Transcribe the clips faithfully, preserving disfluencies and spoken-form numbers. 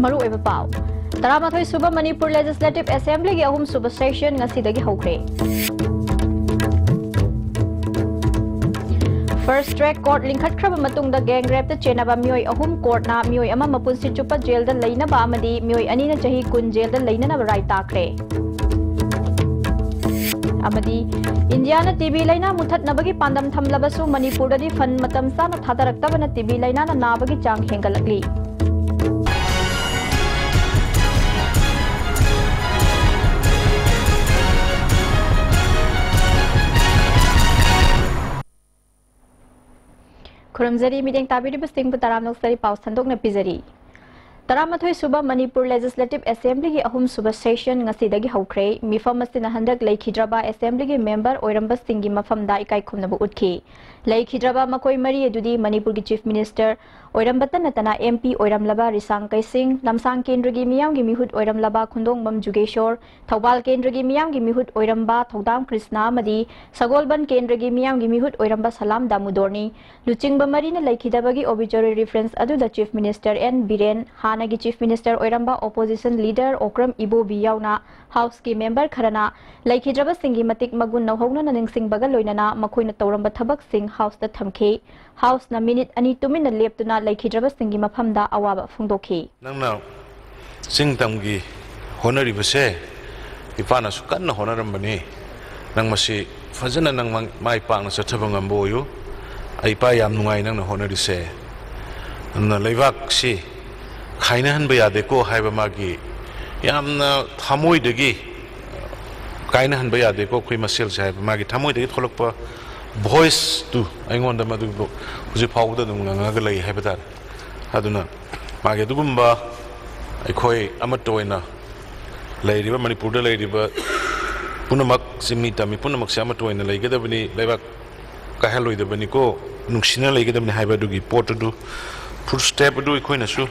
ꯃꯔꯨꯑꯣꯏꯕ ꯄꯥꯎ꯫ ꯇꯔꯥꯃꯥꯊꯣꯏ ꯁꯨꯕ ꯃꯅꯤꯄꯨꯔ ꯂꯦꯖꯤꯁꯂꯦꯇꯤꯚ ꯑꯦꯁꯦꯝꯕ꯭ꯂꯤꯒꯤ ꯑꯍꯨꯝ ꯁꯨꯕ ꯁꯦꯁꯟ ꯉꯁꯤꯗꯒꯤ ꯍꯧꯈ꯭ꯔꯦ꯫ ꯐꯥꯔꯁ ꯇ꯭ꯔꯦꯛ ꯀꯣꯔꯠ ꯂꯤꯡꯈꯠꯈ꯭ꯔꯕ ꯃꯇꯨꯡꯗ ꯒꯦꯡ ꯔꯦꯞꯇ ꯆꯦꯟꯅꯕ ꯃꯤꯑꯣꯏ ꯑꯍꯨꯝ ꯀꯣꯔꯠꯅ ꯃꯤꯑꯣꯏ ꯑꯃ ꯃꯄꯨꯟꯁꯤ ꯆꯨꯞꯄ ꯖꯦꯜꯗ ꯂꯩꯅꯕ ꯑꯃꯗꯤ ꯃꯤꯑꯣꯏ ꯑꯅꯤꯅ ꯆꯍꯤ ꯀꯨꯟ ꯖꯦꯜꯗ ꯂꯩꯅꯅꯕ ꯔꯥꯏ ꯇꯥꯈ꯭ꯔꯦ꯫ ꯑꯃꯗꯤ ꯏꯟꯗꯤꯌꯥꯅ ꯇꯤꯕꯤ ꯂꯥꯏꯅꯥ ꯃꯨꯊꯠꯅꯕꯒꯤ ꯄꯥꯟꯗꯝ ꯊꯝꯂꯕꯁꯨ ꯃꯅꯤꯄꯨꯔꯗꯗꯤ ꯐꯟ ꯃꯇꯝ ꯆꯥꯅ ꯊꯥꯗꯔꯛꯇꯕꯅ ꯇꯤꯕꯤ ꯂꯥꯏꯅꯥꯅ ꯅꯥꯕꯒꯤ ꯆꯥꯡ ꯍꯦꯟꯒꯠꯂꯛꯂꯤ꯫ ꯈꯨꯔꯨꯝꯖꯔꯤ, ꯃꯤꯠꯌꯦꯡ ꯇꯥꯕꯤꯔꯤꯕꯁꯤꯡꯕꯨ ꯇꯔꯥꯝꯅ ꯑꯣꯛꯆꯔꯤ꯫ ꯄꯥꯎ ꯁꯟꯗꯣꯛꯅ ꯄꯤꯖꯔꯤ꯫ ꯇꯔꯥꯃꯥꯊꯣꯏ ꯁꯨꯕ ꯃꯅꯤꯄꯨꯔ ꯂꯦꯖꯤꯁꯂꯦꯇꯤꯚ ꯑꯦꯁꯦꯝꯕ꯭ꯂꯤꯒꯤ ꯑꯍꯨꯝ ꯁꯨꯕ ꯁꯦꯁꯟ ꯉꯁꯤꯗꯒꯤ ꯍꯧꯈ꯭ꯔꯦ꯫ ꯃꯤꯐꯝ ꯑꯁꯤꯅ ꯍꯟꯗꯛ ꯂꯩꯈꯤꯗ꯭ꯔꯕ ꯑꯦꯁꯦꯝꯕ꯭ꯂꯤꯒꯤ ꯃꯦꯝꯕꯔ ꯑꯣꯏꯔꯝꯕꯁꯤꯡꯒꯤ ꯃꯐꯝꯗ ꯏꯀꯥꯏ ꯈꯨꯝꯅꯕ ꯎꯠꯈꯤ꯫ ꯂꯩꯈꯤꯗ꯭ꯔꯕ ꯃꯈꯣꯏ ꯃꯔꯤ ꯑꯗꯨꯗꯤ ꯃꯅꯤꯄꯨꯔꯒꯤ ꯆꯤꯐ ꯃꯤꯅꯤꯁꯇꯔ ꯑꯣꯏꯔꯝꯕꯇ ꯅꯠꯇꯅ ꯑꯦꯝ ꯄꯤ ꯑꯣꯏꯔꯝꯂꯕ ꯔꯤꯁꯥꯡ ꯀꯩꯁꯤꯡ, ꯂꯝꯁꯥꯡ ꯀꯦꯟꯗ꯭ꯔꯒꯤ ꯃꯤꯌꯥꯝꯒꯤ ꯃꯤꯍꯨꯠ ꯑꯣꯏꯔꯝꯂꯕ ꯈꯨꯟꯗꯣꯡꯕꯝ ꯖꯨꯒꯦꯁꯣꯔ, ꯊꯧꯕꯥꯜ ꯀꯦꯟꯗ꯭ꯔꯒꯤ ꯃꯤꯌꯥꯝꯒꯤ ꯃꯤꯍꯨꯠ ꯑꯣꯏꯔꯝꯕ ꯊꯧꯗꯥꯝ ꯀ꯭ꯔꯤꯁꯅ ꯑꯃꯗꯤ ꯁꯒꯣꯜꯕꯟ ꯀꯦꯟꯗ꯭ꯔꯒꯤ ꯃꯤꯌꯥꯝꯒꯤ ꯃꯤꯍꯨꯠ ꯑꯣꯏꯔꯝꯕ ꯁꯂꯥꯝ ꯗꯥꯃꯨꯗꯣꯔꯅꯤ꯫ ꯂꯨꯆꯤꯡꯕ ꯃꯔꯤꯅ ꯂꯩꯈꯤꯗꯕꯒꯤ ꯑꯣꯕꯤꯆꯔꯤ ꯔꯤꯐꯔꯦꯟꯁ ꯑꯗꯨꯗ ꯆꯤꯐ ꯃꯤꯅꯤꯁꯇꯔ ꯑꯦꯟ ꯕꯤꯔꯦꯟ, ꯍꯥꯟꯅꯒꯤ ꯆꯤꯐ ꯃꯤꯅꯤꯁꯇꯔ ꯑꯣꯏꯔꯝꯕ ꯑꯣꯄꯣꯖꯤꯁꯟ ꯂꯤꯗꯔ ꯑꯣꯀ꯭ꯔꯝ ꯏꯕꯣꯕꯤ ꯌꯥꯎꯅ ꯍꯥꯎꯁꯀꯤ ꯃꯦꯝꯕꯔ ꯈꯔꯅ ꯂꯩꯈꯤꯗ꯭ꯔꯕꯁꯤꯡꯒꯤ ꯃꯇꯤꯛ ꯃꯒꯨꯟ ꯅꯧꯍꯧꯅꯅ ꯅꯤꯡꯁꯤꯡꯕꯒ ꯂꯣꯏꯅꯅ ꯃꯈꯣꯏꯅ ꯇꯧꯔꯝꯕ ꯊꯕꯛꯁꯤꯡ ꯍꯥꯎꯁꯇ ꯊꯝꯈꯤ꯫ ꯍꯥꯎꯁꯅ ꯃꯤꯅꯤꯠ ꯑꯅꯤ ꯇꯨꯃꯤꯟꯅ ꯂꯦꯞꯇꯨꯅ ꯂꯩꯈꯤꯗ꯭ꯔꯕꯁꯤꯡꯒꯤ ꯃꯐꯝꯗ ꯑꯋꯥꯕ ꯐꯣꯡꯗꯣꯛꯈꯤ꯫ ꯅꯪꯅ ꯆꯤꯡ ꯇꯝꯒꯤ ꯍꯣꯠꯅꯔꯤꯕꯁꯦ ꯏꯄꯥꯅꯁꯨ ꯀꯟꯅ ꯍꯣꯠꯅꯔꯝꯕꯅꯤ꯫ ꯅꯪ ꯃꯁꯤ ꯐꯖꯅ ꯅꯪ ꯃꯪ-, ꯃꯥꯏ ꯄꯥꯛꯅ ꯆꯠꯊꯕ ꯉꯝꯕ ꯑꯣꯏꯌꯨ꯫ ꯑꯩ ꯏꯄꯥ ꯌꯥꯝ ꯅꯨꯡꯉꯥꯏ ꯅꯪꯅ ꯍꯣꯠꯅꯔꯤꯁꯦ꯫ ꯑꯗꯨꯅ ꯂꯩꯕꯥꯛꯁꯤ ꯈꯥꯏꯅꯍꯟꯕ ꯌꯥꯗꯦꯀꯣ ꯍꯥꯏꯕ ꯃꯥꯒꯤ ꯌꯥꯝꯅ ꯊꯃꯣꯏꯗꯒꯤ ꯀꯥꯏꯅꯍꯟꯕ ꯌꯥꯗꯦꯀꯣ ꯑꯩꯈꯣꯏ ꯃꯁꯦꯜꯁꯦ ꯍꯥꯏꯕ ꯃꯥꯒꯤ ꯊꯃꯣꯏꯗꯒꯤ ꯊꯣꯛꯂꯛꯄ ꯚꯣꯏꯁꯇꯨ ꯑꯩꯉꯣꯟꯗ ꯃꯗꯨ ꯍꯧꯖꯤꯛ ꯐꯥꯎꯕꯗ ꯑꯗꯨꯝ ꯉꯪꯉꯒ ꯂꯩ ꯍꯥꯏꯕ ꯇꯥꯔꯦ꯫ ꯑꯗꯨꯅ ꯃꯥꯒꯤ ꯑꯗꯨꯒꯨꯝꯕ ꯑꯩꯈꯣꯏ ꯑꯃꯠꯇ ꯑꯣꯏꯅ ꯂꯩꯔꯤꯕ ꯃꯅꯤꯄꯨꯔꯗ ꯂꯩꯔꯤꯕ ꯄꯨꯝꯅꯃꯛ, ꯆꯤꯡꯃꯤ ꯇꯝꯃꯤ ꯄꯨꯝꯅꯃꯛꯁꯦ ꯑꯃꯠꯇ ꯑꯣꯏꯅ ꯂꯩꯒꯗꯕꯅꯤ꯫ ꯂꯩꯕꯥꯛ ꯀꯥꯏꯍꯜꯂꯣꯏꯗꯕꯅꯤꯀꯣ, ꯅꯨꯡꯁꯤꯅ ꯂꯩꯒꯗꯕꯅꯤ ꯍꯥꯏꯕ ꯑꯗꯨꯒꯤ ꯄꯣꯠꯇꯨ, ꯐꯨꯠ ꯁ꯭ꯇꯦꯞ ꯑꯗꯨ ꯑꯩꯈꯣꯏꯅꯁꯨ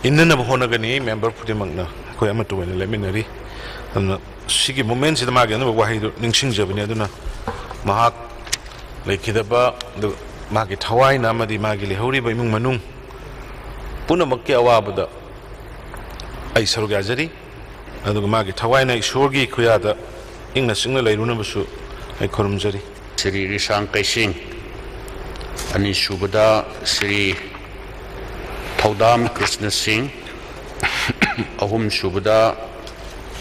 ꯏꯟꯅꯅꯕ ꯍꯣꯠꯅꯒꯅꯤ꯫ ꯃꯦꯝꯕꯔ ꯈꯨꯗꯤꯡꯃꯛꯅ ꯑꯩꯈꯣꯏ ꯑꯃꯠꯇ ꯑꯣꯏꯅ ꯂꯦꯞꯃꯤꯟꯅꯔꯤ꯫ ꯑꯗꯨꯅ ꯁꯤꯒꯤ ꯃꯣꯃꯦꯟꯁꯤꯗ ꯃꯥꯒꯤ ꯑꯅꯧꯕ ꯋꯥꯍꯩꯗꯨ ꯅꯤꯡꯁꯤꯡꯖꯕꯅꯤ꯫ ꯑꯗꯨꯅ ꯃꯍꯥꯛ ꯂꯩꯈꯤꯗꯕ, ꯑꯗꯨ ꯃꯥꯒꯤ ꯊꯋꯥꯏꯅ ꯑꯃꯗꯤ ꯃꯥꯒꯤ ꯂꯩꯍꯧꯔꯤꯕ ꯏꯃꯨꯡ ꯃꯅꯨꯡ ꯄꯨꯝꯅꯃꯛꯀꯤ ꯑꯋꯥꯕꯗ ꯑꯩ ꯁꯔꯨꯛ ꯌꯥꯖꯔꯤ꯫ ꯑꯗꯨꯒ ꯃꯥꯒꯤ ꯊꯋꯥꯏꯅ ꯏꯁꯣꯔꯒꯤ ꯈꯨꯌꯥꯗ ꯏꯪꯅ ꯆꯤꯛꯅ ꯂꯩꯔꯨꯅꯕꯁꯨ ꯑꯩ ꯈꯨꯔꯨꯝꯖꯔꯤ꯫ ꯁ꯭ꯔꯤ ꯔꯤꯁꯥꯡ ꯀꯩꯁꯤꯡ, ꯑꯅꯤꯁꯨꯕꯗ ꯁ꯭ꯔꯤ ꯊꯧꯗꯥꯝ ꯀ꯭ꯔꯤꯁꯅ ꯁꯤꯡ, ꯑꯍꯨꯝꯁꯨꯕꯗ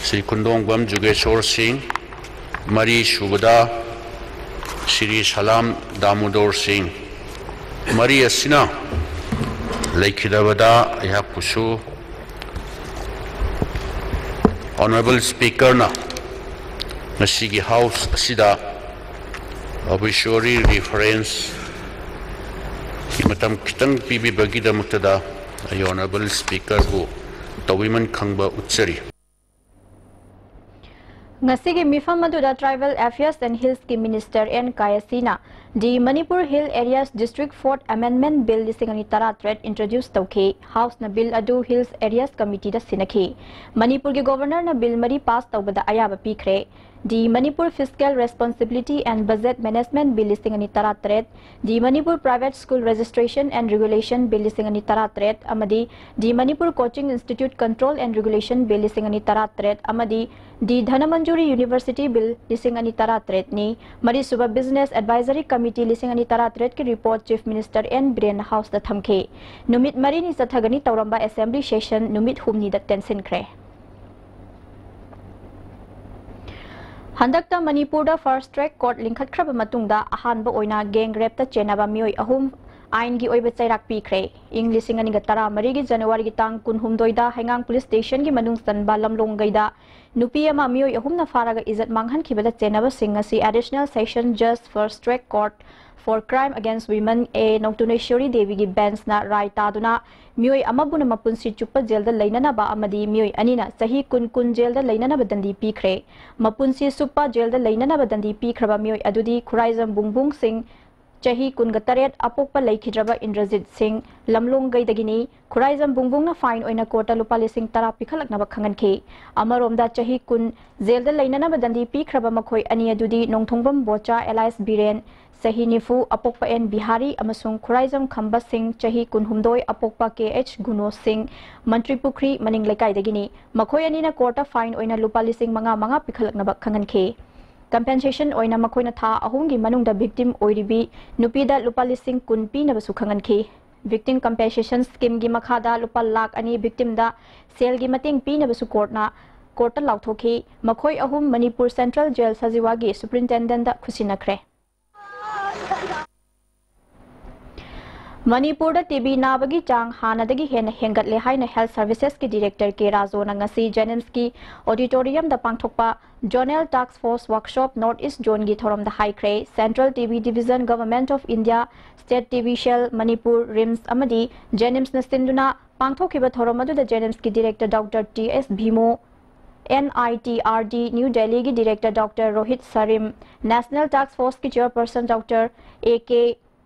ꯁ꯭ꯔꯤ ꯈꯨꯟꯗꯣꯡꯕꯝ ꯖꯨꯒꯦꯁꯣꯔ ꯁꯤꯡ, ꯃꯔꯤꯁꯨꯕꯗ ꯁ꯭ꯔꯤ ꯁꯂꯥꯝ ꯗꯥꯃꯣꯗꯣꯔ ꯁꯤꯡ꯫ ꯃꯔꯤ ꯑꯁꯤꯅ ꯂꯩꯈꯤꯗꯕꯗ ꯑꯩꯍꯥꯛꯄꯨꯁꯨ Honourable Speakerꯅ ꯉꯁꯤꯒꯤ House ꯑꯁꯤꯗ obituary referenceꯒꯤ ꯃꯇꯝ ꯈꯤꯇꯪ ꯄꯤꯕꯤꯕꯒꯤꯗꯃꯛꯇꯗ ꯑꯩ Honourable Speakerꯕꯨ ꯇꯧꯕꯤꯃꯟ ꯈꯪꯕ ꯎꯠꯆꯔꯤ꯫ ꯉꯁꯤꯒꯤ ꯃꯤꯐꯝ ꯑꯗꯨꯗ Tribal Affairs and Hillsꯀꯤ Minister ꯑꯦꯟ ꯀꯥꯌꯁꯤꯅ The Manipur Hill Areas District Fourth Amendment Bill ꯂꯤꯁꯤꯡ ꯑꯅꯤ ꯇꯔꯥꯇꯔꯦꯠ introduce ꯇꯧꯈꯤ꯫ Houseꯅ bill ꯑꯗꯨ Hills Areas Committeeꯗ ꯁꯤꯟꯅꯈꯤ꯫ ꯃꯅꯤꯄꯨꯔꯒꯤ Governorꯅ bill ꯃꯔꯤ pass ꯇꯧꯕꯗ ꯑꯌꯥꯕ ꯄꯤꯈ꯭ꯔꯦ꯫ The Manipur Fiscal Responsibility and Budget Management Bill ꯂꯤꯁꯤꯡ ꯑꯅꯤ ꯇꯔꯥꯇꯔꯦꯠ, The Manipur Private School Registration and Regulation Bill ꯂꯤꯁꯤꯡ ꯑꯅꯤ ꯇꯔꯥꯇꯔꯦꯠ ꯑꯃꯗꯤ The Manipur Coaching Institute Control and Regulation Bill ꯂꯤꯁꯤꯡ ꯑꯅꯤ ꯇꯔꯥꯇꯔꯦꯠ ꯑꯃꯗꯤ The Dhanamanjuri University Bill ꯂꯤꯁꯤꯡ ꯑꯅꯤ ꯇꯔꯥꯇꯔꯦꯠꯅꯤ꯫ ꯃꯔꯤꯁꯨꯕ Business Advisory Committee ꯂꯤꯁꯤꯡ ꯑꯅꯤ ꯇꯔꯥꯇꯔꯦꯠꯀꯤ report Chief Minister ꯑꯦꯟ ꯕꯤꯔꯦꯟꯅ Houseꯇ ꯊꯝꯈꯤ꯫ ꯅꯨꯃꯤꯠ ꯃꯔꯤꯅꯤ ꯆꯠꯊꯒꯅꯤ ꯇꯧꯔꯝꯕ assembly session ꯅꯨꯃꯤꯠ ꯍꯨꯝꯅꯤꯗ ꯇꯦꯟꯁꯤꯟꯈ꯭ꯔꯦ꯫ ꯍꯟꯗꯛꯇ ꯃꯅꯤꯄꯨꯔꯗ fast track court ꯂꯤꯡꯈꯠꯈ꯭ꯔꯕ ꯃꯇꯨꯡꯗ ꯑꯍꯥꯟꯕ ꯑꯣꯏꯅ gang rapeꯇ ꯆꯦꯟꯅꯕ ꯃꯤꯑꯣꯏ ꯑꯍꯨꯝ ꯑꯥꯏꯟꯒꯤ ꯑꯣꯏꯕ ꯆꯩꯔꯥꯛ ꯄꯤꯈ꯭ꯔꯦ꯫ ꯏꯪ ꯂꯤꯁꯤꯡ ꯑꯅꯤꯒ ꯇꯔꯥꯃꯔꯤꯒꯤ Januaryꯒꯤ ꯇꯥꯡ ꯀꯨꯟꯍꯨꯝꯗꯣꯏꯗ ꯍꯩꯉꯥꯡ police stationꯒꯤ ꯃꯅꯨꯡ ꯆꯟꯕ ꯂꯝꯂꯣꯡꯒꯩꯗ ꯅꯨꯄꯤ ꯑꯃ ꯃꯤꯑꯣꯏ ꯑꯍꯨꯝꯅ ꯐꯥꯔꯒ ꯏꯖꯠ ꯃꯥꯡꯍꯟꯈꯤꯕꯗ ꯆꯦꯟꯅꯕꯁꯤꯡ ꯑꯁꯤ Additional Session Judge Fast Track Court for Crime Against Women ꯑꯦ ꯅꯧꯇꯨꯅꯦꯁꯣꯔꯤ ꯗꯦꯕꯤꯒꯤ benchꯅ ꯔꯥꯏ ꯇꯥꯗꯨꯅ ꯃꯤꯑꯣꯏ ꯑꯃꯕꯨꯅ ꯃꯄꯨꯟꯁꯤ ꯆꯨꯞꯄ ꯖꯦꯜꯗ ꯂꯩꯅꯅꯕ ꯑꯃꯗꯤ ꯃꯤꯑꯣꯏ ꯑꯅꯤꯅ ꯆꯍꯤ ꯀꯨꯟ ꯀꯨꯟ ꯖꯦꯜꯗ ꯂꯩꯅꯅꯕ ꯗꯟꯗꯤ ꯄꯤꯈ꯭ꯔꯦ꯫ ꯃꯄꯨꯟꯁꯤ ꯆꯨꯞꯄ ꯖꯦꯜꯗ ꯂꯩꯅꯅꯕ ꯗꯟꯗꯤ ꯄꯤꯈ꯭ꯔꯕ ꯃꯤꯑꯣꯏ ꯑꯗꯨꯗꯤ ꯈꯨꯔꯥꯏꯖꯝ ꯕꯨꯡꯕꯨꯡ ꯁꯤꯡ, ꯆꯍꯤ ꯀꯨꯟꯒ ꯇꯔꯦꯠ, ꯑꯄꯣꯛꯄ ꯂꯩꯈꯤꯗ꯭ꯔꯕ ꯏꯟꯗ꯭ꯔꯖꯤꯠ ꯁꯤꯡ, ꯂꯝꯂꯣꯡꯒꯩꯗꯒꯤꯅꯤ꯫ ꯈꯨꯔꯥꯏꯖꯝ ꯕꯨꯡꯕꯨꯡꯅ fine ꯑꯣꯏꯅ courtꯇ ꯂꯨꯄꯥ ꯂꯤꯁꯤꯡ ꯇꯔꯥ ꯄꯤꯈꯠꯂꯛꯅꯕ ꯈꯪꯍꯟꯈꯤ꯫ ꯑꯃꯔꯣꯝꯗ ꯆꯍꯤ ꯀꯨꯟ ꯖꯦꯜꯗ ꯂꯩꯅꯅꯕ ꯗꯟꯗꯤ ꯄꯤꯈ꯭ꯔꯕ ꯃꯈꯣꯏ ꯑꯅꯤ ꯑꯗꯨꯗꯤ ꯅꯣꯡꯊꯣꯡꯕꯝ ꯕꯣꯆꯥ alias ꯕꯤꯔꯦꯟ, ꯆꯍꯤ ꯅꯤꯐꯨ, ꯑꯄꯣꯛꯄ ꯑꯦꯟ ꯕꯤꯍꯥꯔꯤ, ꯑꯃꯁꯨꯡ ꯈꯨꯔꯥꯏꯖꯝ ꯈꯝꯕ ꯁꯤꯡ, ꯆꯍꯤ ꯀꯨꯟꯍꯨꯝꯗꯣꯏ, ꯑꯄꯣꯛꯄ ꯀꯦ ꯑꯩꯆ ꯒꯨꯅꯣ ꯁꯤꯡ, ꯃꯟꯇ꯭ꯔꯤ ꯄꯨꯈ꯭ꯔꯤ ꯃꯅꯤꯡ ꯂꯩꯀꯥꯏꯗꯒꯤꯅꯤ꯫ ꯃꯈꯣꯏ ꯑꯅꯤꯅ ꯀꯣꯔꯠꯇ ꯐꯥꯏꯟ ꯑꯣꯏꯅ ꯂꯨꯄꯥ ꯂꯤꯁꯤꯡ ꯃꯉꯥ ꯃꯉꯥ ꯄꯤꯈꯠꯂꯛꯅꯕ ꯈꯪꯍꯟꯈꯤ꯫ ꯀꯝꯄꯦꯟꯁꯦꯁꯟ ꯑꯣꯏꯅ ꯃꯈꯣꯏꯅ ꯊꯥ ꯑꯍꯨꯝꯒꯤ ꯃꯅꯨꯡꯗ ꯚꯤꯛꯇꯤꯝ ꯑꯣꯏꯔꯤꯕꯤ ꯅꯨꯄꯤꯗ ꯂꯨꯄꯥ ꯂꯤꯁꯤꯡ ꯀꯨꯟ ꯄꯤꯅꯕꯁꯨ ꯈꯪꯍꯟꯈꯤ꯫ ꯚꯤꯛꯇꯤꯝ ꯀꯝꯄꯦꯟꯁꯦꯁꯟ ꯁ꯭ꯀꯤꯝꯒꯤ ꯃꯈꯥꯗ ꯂꯨꯄꯥ ꯂꯥꯈ ꯑꯅꯤ ꯚꯤꯛꯇꯤꯝꯗ ꯁꯦꯜꯒꯤ ꯃꯇꯦꯡ ꯄꯤꯅꯕꯁꯨ ꯀꯣꯔꯠꯅ, ꯀꯣꯔꯠꯇ ꯂꯥꯎꯊꯣꯛꯈꯤ꯫ ꯃꯈꯣꯏ ꯑꯍꯨꯝ ꯃꯅꯤꯄꯨꯔ ꯁꯦꯟꯇ꯭ꯔꯦꯜ ꯖꯦꯜ ꯁꯖꯤꯋꯥꯒꯤ ꯁꯨꯄ꯭ꯔꯤꯟꯇꯦꯟꯗꯦꯟꯗ ꯈꯨꯠꯁꯤꯟꯅꯈ꯭ꯔꯦ꯫ ꯃꯅꯤꯄꯨꯔꯗ ꯇꯤ ꯕꯤ ꯅꯥꯕꯒꯤ ꯆꯥꯡ ꯍꯥꯟꯅꯗꯒꯤ ꯍꯦꯟꯅ ꯍꯦꯟꯒꯠꯂꯦ ꯍꯥꯏꯅ ꯍꯦꯜꯊ ꯁꯔꯚꯤꯁꯦꯁꯀꯤ ꯗꯤꯔꯦꯛꯇꯔ ꯀꯦ ꯔꯥꯖꯣꯅ ꯉꯁꯤ ꯖꯦꯅꯤꯝꯁꯀꯤ ꯑꯣꯗꯤꯇꯣꯔꯤꯌꯝꯗ ꯄꯥꯡꯊꯣꯛꯄ ꯖꯣꯅꯦꯜ ꯇꯥꯛꯁ ꯐꯣꯔꯁ ꯋꯥꯔꯛꯁꯣꯞ ꯅꯣꯔꯠ ꯏꯁ ꯖꯣꯟꯒꯤ ꯊꯧꯔꯝꯗ ꯍꯥꯏꯈ꯭ꯔꯦ꯫ Central T B division, government of India, state T B cell, Manipur, RIMS ꯑꯃꯗꯤ ꯖꯦꯅꯤꯝꯁꯅ ꯁꯤꯟꯗꯨꯅ ꯄꯥꯡꯊꯣꯛꯈꯤꯕ ꯊꯧꯔꯝ ꯑꯗꯨꯗ ꯖꯦꯅꯤꯝꯁꯀꯤ director doctor T S Bhimo, N I T R D new ꯗꯦꯜꯂꯤꯒꯤ director doctor Rohit Sarin, national ꯇꯥꯛꯁ ꯐꯣꯔꯁꯀꯤ ꯆꯤꯌꯔꯄꯔꯁꯟ ꯗꯣꯛꯇꯔ ꯑꯦ ꯀꯦ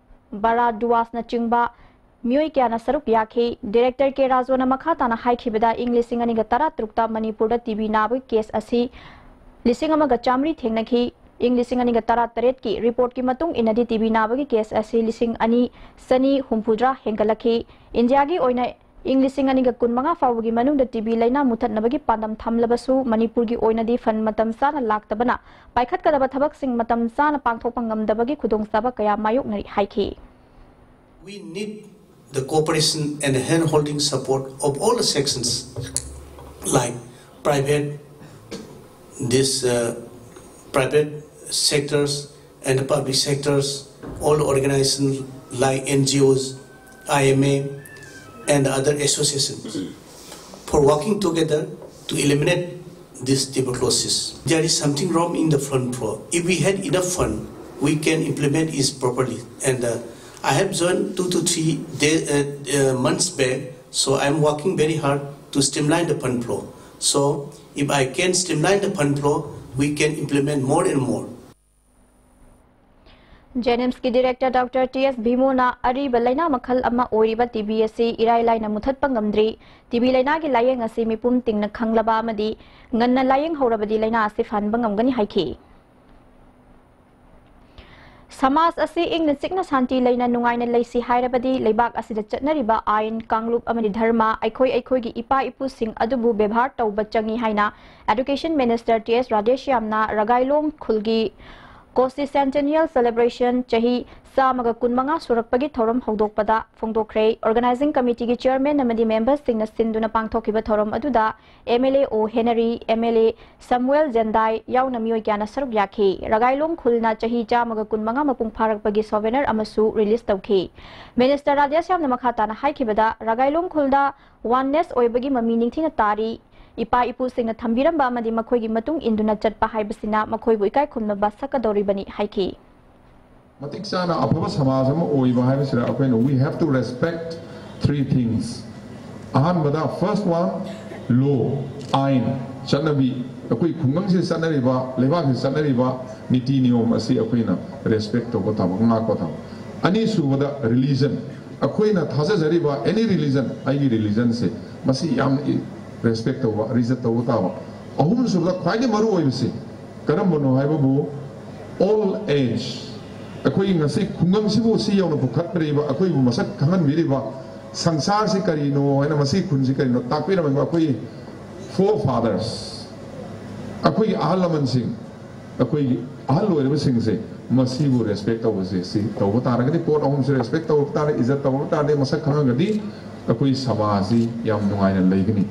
ꯕꯔꯥꯗꯨꯋꯥꯁꯅꯆꯤꯡꯕ ꯃꯤꯑꯣꯏ ꯀꯌꯥꯅ ꯁꯔꯨꯛ ꯌꯥꯈꯤ꯫ ꯗꯤꯔꯦꯛꯇꯔ ꯀꯦ ꯔꯥꯖꯣꯅ ꯃꯈꯥ ꯇꯥꯅ ꯍꯥꯏꯈꯤꯕꯗ, ꯏꯪ ꯂꯤꯁꯤꯡ ꯑꯅꯤꯒ ꯇꯔꯥꯇꯔꯨꯛꯇ ꯃꯅꯤꯄꯨꯔꯗ ꯇꯤ ꯕꯤ ꯅꯥꯕꯒꯤ ꯀꯦꯁ ꯑꯁꯤ ꯂꯤꯁꯤꯡ ꯑꯃꯒ ꯆꯥꯃꯔꯤ ꯊꯦꯡꯅꯈꯤ꯫ ꯏꯪ ꯂꯤꯁꯤꯡ ꯑꯅꯤꯒ ꯇꯔꯥꯇꯔꯦꯠꯀꯤ ꯔꯤꯄꯣꯔꯠꯀꯤ ꯃꯇꯨꯡ ꯏꯟꯅꯗꯤ, ꯇꯤ ꯕꯤ ꯅꯥꯕꯒꯤ ꯀꯦꯁ ꯑꯁꯤ ꯂꯤꯁꯤꯡ ꯑꯅꯤ ꯆꯅꯤ ꯍꯨꯝꯐꯨꯇꯔꯥ ꯍꯦꯟꯒꯠꯂꯛꯈꯤ꯫ ꯏꯟꯗꯤꯌꯥꯒꯤ ꯑꯣꯏꯅ ꯏꯪ ꯂꯤꯁꯤꯡ ꯑꯅꯤꯒ ꯀꯨꯟꯃꯉꯥ ꯐꯥꯎꯕꯒꯤ ꯃꯅꯨꯡꯗ ꯇꯤ ꯕꯤ ꯂꯥꯏꯅꯥ ꯃꯨꯊꯠꯅꯕꯒꯤ ꯄꯥꯟꯗꯝ ꯊꯝꯂꯕꯁꯨ, ꯃꯅꯤꯄꯨꯔꯒꯤ ꯑꯣꯏꯅꯗꯤ ꯐꯟ ꯃꯇꯝ ꯆꯥꯅ ꯂꯥꯛꯇꯕꯅ ꯄꯥꯏꯈꯠꯀꯗꯕ ꯊꯕꯛꯁꯤꯡ ꯃꯇꯝ ꯆꯥꯅ ꯄꯥꯡꯊꯣꯛꯄ ꯉꯝꯗꯕꯒꯤ ꯈꯨꯗꯣꯡꯆꯥꯕ ꯀꯌꯥ ꯃꯥꯌꯣꯛꯅꯔꯤ ꯍꯥꯏꯈꯤ꯫ We need the cooperation and hand-holding support of all the sections, like private, this uh, private sectors and the public sectors, all organizations like N G Os, I M A, and other associations for working together to eliminate this tuberculosis. There is something wrong in the fund flow. If we had enough fund, we can implement it properly. And uh, I have joined two to three day, uh, uh, months back, so I'm working very hard to streamline the fund flow. So if I can streamline the fund flow, we can implement more and more. ꯖꯦꯅꯤꯝꯁꯀꯤ director doctor T S ꯚꯤꯃꯣꯅ ꯑꯔꯤꯕ ꯂꯥꯏꯅꯥ ꯃꯈꯜ ꯑꯃ ꯑꯣꯏꯔꯤꯕ T B ꯑꯁꯤ ꯏꯔꯥꯏ ꯂꯥꯏꯅ ꯃꯨꯊꯠꯄ ꯉꯝꯗ꯭ꯔꯤ꯫ ꯇꯤ ꯕꯤ ꯂꯥꯏꯅꯥꯒꯤ ꯂꯥꯏꯌꯦꯡ ꯑꯁꯤ ꯃꯤꯄꯨꯝ ꯇꯤꯡꯅ ꯈꯪꯂꯕ ꯑꯃꯗꯤ ꯉꯟꯅ ꯂꯥꯏꯌꯦꯡ ꯍꯧꯔꯕꯗꯤ ꯂꯥꯏꯅꯥ ꯑꯁꯤ ꯐꯍꯟꯕ ꯉꯝꯒꯅꯤ ꯍꯥꯏꯈꯤ꯫ ꯁꯃꯥꯖ ꯑꯁꯤ ꯏꯪꯅ ꯆꯤꯛꯅ ꯁꯥꯟꯇꯤ ꯂꯩꯅ ꯅꯨꯡꯉꯥꯏꯅ ꯂꯩꯁꯤ ꯍꯥꯏꯔꯕꯗꯤ ꯂꯩꯕꯥꯛ ꯑꯁꯤꯗ ꯆꯠꯅꯔꯤꯕ ꯑꯥꯏꯟ, ꯀꯥꯡꯂꯨꯞ ꯑꯃꯗꯤ ꯙꯔꯃ, ꯑꯩꯈꯣꯏ ꯑꯩꯈꯣꯏꯒꯤ ꯏꯄꯥ ꯏꯄꯨꯁꯤꯡ ꯑꯗꯨꯕꯨ ꯕꯦꯕꯥꯔ ꯇꯧꯕ ꯆꯪꯏ ꯍꯥꯏꯅ Education Minister ꯇꯤ ꯑꯦꯁ ꯔꯥꯙꯦꯁ꯭ꯌꯥꯝꯅ ꯔꯒꯥꯏꯂꯣꯡ ꯈꯨꯜꯒꯤ Coci Centennial Celebration ꯆꯍꯤ ꯆꯥꯝꯃꯒ ꯀꯨꯟꯃꯉꯥ ꯁꯨꯔꯛꯄꯒꯤ ꯊꯧꯔꯝ ꯍꯧꯗꯣꯛꯄꯗ ꯐꯣꯡꯗꯣꯛꯈ꯭ꯔꯦ꯫ Organizing Committeeꯒꯤ Chairman ꯑꯃꯗꯤ memberꯁꯤꯡꯅ ꯁꯤꯟꯗꯨꯅ ꯄꯥꯡꯊꯣꯛꯈꯤꯕ ꯊꯧꯔꯝ ꯑꯗꯨꯗ M L A O Henry, M L A ꯁꯃꯨꯑꯦꯜ ꯖꯦꯟꯗꯥꯏ ꯌꯥꯎꯅ ꯃꯤꯑꯣꯏ ꯀꯌꯥꯅ ꯁꯔꯨꯛ ꯌꯥꯈꯤ꯫ ꯔꯒꯥꯏꯂꯣꯡ ꯈꯨꯜꯅ ꯆꯍꯤ ꯆꯥꯝꯃꯒ ꯀꯨꯟꯃꯉꯥ ꯃꯄꯨꯡ ꯐꯥꯔꯛꯄꯒꯤ souvenir ꯑꯃꯁꯨ release ꯇꯧꯈꯤ꯫ Minister ꯔꯥꯙꯦꯁ꯭ꯌꯥꯝꯅ ꯃꯈꯥ ꯇꯥꯅ ꯍꯥꯏꯈꯤꯕꯗ, ꯔꯒꯥꯏꯂꯣꯡ ꯈꯨꯜꯗ oneness ꯑꯣꯏꯕꯒꯤ ꯃꯃꯤ ꯅꯤꯡꯊꯤꯅ ꯇꯥꯔꯤ꯫ ꯏꯄꯥ ꯏꯄꯨꯁꯤꯡꯅ ꯊꯝꯕꯤꯔꯝꯕ ꯑꯃꯗꯤ ꯃꯈꯣꯏꯒꯤ ꯃꯇꯨꯡ ꯏꯟꯗꯨꯅ ꯆꯠꯄ ꯍꯥꯏꯕꯁꯤꯅ ꯃꯈꯣꯏꯕꯨ ꯏꯀꯥꯏ ꯈꯨꯝꯅꯕ ꯁꯛꯀꯗꯧꯔꯤꯕꯅꯤ ꯍꯥꯏꯈꯤ꯫ ꯃꯇꯤꯛ ꯆꯥꯅ ꯑꯐꯕ ꯁꯃꯥꯖ ꯑꯃ ꯑꯣꯏꯕ ꯍꯥꯏꯕꯁꯤꯗ ꯑꯩꯈꯣꯏꯅ we have to respect three things. ꯑꯍꯥꯟꯕꯗ first one, law, ꯑꯥꯏꯟ, ꯆꯠꯅꯕꯤ, ꯑꯩꯈꯣꯏ ꯈꯨꯡꯒꯪꯁꯤꯗ ꯆꯠꯅꯔꯤꯕ, ꯂꯩꯕꯥꯛꯁꯤꯗ ꯆꯠꯅꯔꯤꯕ ꯅꯤꯇꯤ ꯅꯤꯌꯣꯝ ꯑꯁꯤ ꯑꯩꯈꯣꯏꯅ respect ꯇꯧꯕ ꯇꯥꯕ, ꯉꯥꯛꯄ ꯇꯥꯕ꯫ ꯑꯅꯤꯁꯨꯕꯗ religion, ꯑꯩꯈꯣꯏꯅ ꯊꯥꯖꯖꯔꯤꯕ any religion, ꯑꯩꯒꯤ religionꯁꯦ ꯃꯁꯤ ꯌꯥꯝꯅ respect ꯇꯧꯕ, ꯏꯖꯠ ꯇꯧꯕ ꯇꯥꯕ꯫ ꯑꯍꯨꯝꯁꯨꯕꯗ ꯈ꯭ꯋꯥꯏꯗꯒꯤ ꯃꯔꯨ ꯑꯣꯏꯕꯁꯤ ꯀꯔꯝꯕꯅꯣ ꯍꯥꯏꯕꯕꯨ old age, ꯑꯩꯈꯣꯏꯒꯤ ꯉꯁꯤ ꯈꯨꯡꯒꯪꯁꯤꯕꯨ ꯁꯤ ꯌꯧꯅ ꯄꯨꯈꯠꯄꯤꯔꯤꯕ, ꯑꯩꯈꯣꯏꯕꯨ ꯃꯁꯛ ꯈꯪꯍꯟꯕꯤꯔꯤꯕ, ꯁꯪꯁꯥꯔꯁꯤ ꯀꯔꯤꯅꯣ ꯍꯥꯏꯅ, ꯃꯁꯤ ꯈꯨꯟꯁꯤ ꯀꯔꯤꯅꯣ ꯇꯥꯛꯄꯤꯔꯝꯃꯤꯕ ꯑꯩꯈꯣꯏꯒꯤ forefathers, ꯑꯩꯈꯣꯏꯒꯤ ꯑꯍꯜ ꯂꯃꯟꯁꯤꯡ, ꯑꯩꯈꯣꯏꯒꯤ ꯑꯍꯜ ꯑꯣꯏꯔꯕꯁꯤꯡꯁꯦ ꯃꯁꯤꯕꯨ respect ꯇꯧꯕꯁꯦ, ꯁꯤ ꯇꯧꯕ ꯇꯥꯔꯒꯗꯤ, ꯄꯣꯠ ꯑꯍꯨꯝꯁꯦ respect ꯇꯧꯕ ꯇꯥꯔꯦ, ꯏꯖꯠ ꯇꯧꯕ ꯇꯥꯔꯗꯤ, ꯃꯁꯛ ꯈꯪꯉꯒꯗꯤ ꯑꯩꯈꯣꯏ ꯁꯃꯥꯖꯁꯤ ꯌꯥꯝ ꯅꯨꯡꯉꯥꯏꯅ ꯂꯩꯒꯅꯤ꯫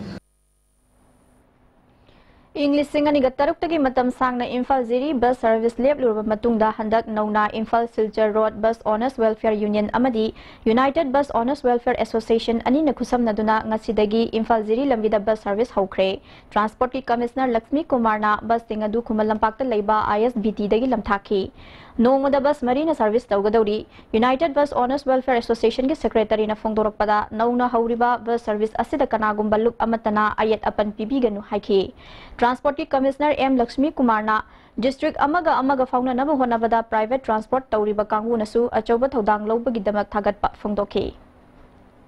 ꯏꯪ ꯂꯤꯁꯤꯡ ꯑꯅꯤꯒ ꯇꯔꯨꯛꯇꯒꯤ ꯃꯇꯝ ꯁꯥꯡꯅ ꯏꯝꯐꯥꯜ ꯖꯤꯔꯤ bus service ꯂꯦꯞꯂꯨꯔꯕ ꯃꯇꯨꯡꯗ ꯍꯟꯗꯛ ꯅꯧꯅ Imphal Silchar road bus owners welfare union ꯑꯃꯗꯤ United Bus Owners Welfare Association ꯑꯅꯤꯅ ꯈꯨꯠꯁꯝꯅꯗꯨꯅ ꯉꯁꯤꯗꯒꯤ ꯏꯝꯐꯥꯜ ꯖꯤꯔꯤ ꯂꯝꯕꯤꯗ bus service ꯍꯧꯈ꯭ꯔꯦ꯫ Transportꯀꯤ Commissioner ꯂꯛꯁꯃꯤ ꯀꯨꯃꯥꯔꯅ busꯁꯤꯡ ꯑꯗꯨ ꯈꯨꯃꯟ ꯂꯝꯄꯥꯛꯇ ꯂꯩꯕ I S B Tꯗꯒꯤ ꯂꯝꯊꯥꯈꯤ꯫ ꯅꯣꯡꯃꯗ bus ꯃꯔꯤꯅ service ꯇꯧꯒꯗꯧꯔꯤ꯫ United Bus Owners Welfare Associationꯒꯤ secretaryꯅ ꯐꯣꯡꯗꯣꯔꯛꯄꯗ, ꯅꯧꯅ ꯍꯧꯔꯤꯕ bus service ꯑꯁꯤꯗ ꯀꯅꯥꯒꯨꯝꯕ ꯂꯨꯞ ꯑꯃꯠꯇꯅ ꯑꯌꯦꯠ ꯑꯄꯟ ꯄꯤꯕꯤꯒꯅꯨ ꯍꯥꯏꯈꯤ꯫ Transportꯀꯤ Commissioner ꯑꯦꯝ ꯂꯛꯁꯃꯤ ꯀꯨꯃꯥꯔꯅ district ꯑꯃꯒ ꯑꯃꯒ ꯐꯥꯎꯅꯅꯕ ꯍꯣꯠꯅꯕꯗ private transport ꯇꯧꯔꯤꯕ ꯀꯥꯡꯕꯨꯅꯁꯨ ꯑꯆꯧꯕ ꯊꯧꯗꯥꯡ ꯂꯧꯕꯒꯤꯗꯃꯛ ꯊꯥꯒꯠꯄ ꯐꯣꯡꯗꯣꯛꯈꯤ꯫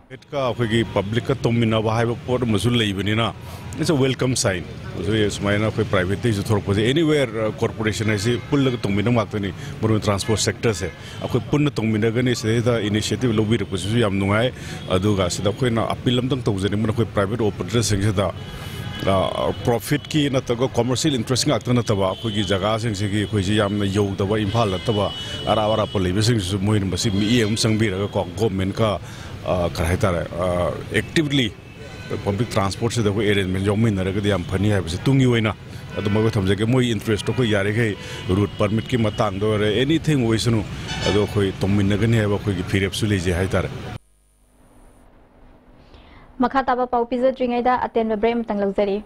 ꯄ꯭ꯔꯥꯏꯚꯦꯠꯀ ꯑꯩꯈꯣꯏꯒꯤ ꯄꯕ꯭ꯂꯤꯛꯀ ꯇꯧꯃꯤꯟꯅꯕ ꯍꯥꯏꯕ ꯄꯣꯠ ꯑꯃꯁꯨ ꯂꯩꯕꯅꯤꯅ, it's a welcome sign꯫ ꯍꯧꯖꯤꯛ ꯁꯨꯃꯥꯏꯅ ꯑꯩꯈꯣꯏ ꯄ꯭ꯔꯥꯏꯚꯦꯠꯇꯩꯁꯨ ꯊꯣꯔꯛꯄꯁꯦ, anywhere corporation ꯍꯥꯏꯁꯤ ꯄꯨꯜꯂꯒ ꯇꯧꯃꯤꯟꯅꯕ ꯉꯥꯛꯇꯅꯤ꯫ ꯃꯔꯨ ꯑꯣꯏꯅ ꯇ꯭ꯔꯥꯟꯁꯄꯣꯔꯠ ꯁꯦꯛꯇꯔꯁꯦ ꯑꯩꯈꯣꯏ ꯄꯨꯟꯅ ꯇꯧꯃꯤꯟꯅꯒꯅꯤ꯫ ꯁꯤꯗꯩꯗ ꯏꯅꯤꯁꯤꯌꯦꯇꯤꯚ ꯂꯧꯕꯤꯔꯛꯄꯁꯤꯁꯨ ꯌꯥꯝ ꯅꯨꯡꯉꯥꯏ꯫ ꯑꯗꯨꯒ ꯁꯤꯗ ꯑꯩꯈꯣꯏꯅ ꯑꯄꯤꯜ ꯑꯝꯇꯪ ꯇꯧꯖꯅꯤꯡꯕꯅ, ꯑꯩꯈꯣꯏ ꯄ꯭ꯔꯥꯏꯚꯦꯠ ꯑꯣꯄꯔꯦꯇꯔꯁꯤꯡꯁꯤꯗ ꯄ꯭ꯔꯣꯐꯤꯠꯀꯤ ꯅꯠꯇ꯭ꯔꯒ ꯀꯣꯃꯔꯁꯤꯌꯦꯜ ꯏꯟꯇꯔꯦꯁ ꯉꯥꯛꯇ ꯅꯠꯇꯕ, ꯑꯩꯈꯣꯏꯒꯤ ꯖꯒꯥꯁꯤꯡꯁꯤꯒꯤ ꯑꯩꯈꯣꯏꯁꯤ ꯌꯥꯝꯅ ꯌꯧꯗꯕ, ꯏꯝꯐꯥꯜ ꯅꯠꯇꯕ ꯑꯔꯥꯞ ꯑꯔꯥꯞꯄ ꯂꯩꯕꯁꯤꯡꯁꯤꯁꯨ ꯃꯣꯏꯅ ꯃꯁꯤ ꯃꯤꯠꯌꯦꯡ ꯑꯃ ꯆꯪꯕꯤꯔꯒꯀꯣ, ꯒꯣꯔꯃꯦꯟꯀ ꯀꯔꯤ ꯍꯥꯏꯇꯥꯔꯦ, ꯑꯦꯛꯇꯤꯚꯂꯤ ꯄꯕ꯭ꯂꯤꯛ ꯇ꯭ꯔꯥꯟꯁꯄꯣꯔꯠꯁꯤꯗ ꯑꯩꯈꯣꯏ ꯑꯦꯔꯦꯟꯖꯃꯦꯟ ꯌꯥꯎꯃꯤꯟꯅꯔꯒꯗꯤ ꯌꯥꯝ ꯐꯅꯤ ꯍꯥꯏꯕꯁꯦ ꯇꯨꯡꯒꯤ ꯑꯣꯏꯅ ꯑꯗꯨꯃꯛ ꯊꯝꯖꯒꯦ꯫ ꯃꯣꯏ ꯏꯟꯇꯔꯦꯁꯇꯣ ꯑꯩꯈꯣꯏ ꯌꯥꯔꯤꯈꯩ ꯔꯨꯠ ꯄꯔꯃꯤꯠꯀꯤ ꯃꯇꯥꯡꯗ ꯑꯣꯏꯔꯦ, ꯑꯦꯅꯤꯊꯤꯡ ꯑꯣꯏꯁꯅꯨ, ꯑꯗꯣ ꯑꯩꯈꯣꯏ ꯇꯧꯃꯤꯟꯅꯒꯅꯤ ꯍꯥꯏꯕ ꯑꯩꯈꯣꯏꯒꯤ ꯐꯤꯔꯦꯞꯁꯨ ꯂꯩꯖꯩ ꯍꯥꯏꯇꯥꯔꯦ꯫ ꯃꯈꯥ ꯇꯥꯕ ꯄꯥꯎ ꯄꯤꯖꯗ꯭ꯔꯤꯉꯩꯗ ꯑꯇꯦꯟꯕ ꯕ꯭ꯔꯦꯛ ꯑꯃꯇꯪ ꯂꯧꯖꯔꯤ꯫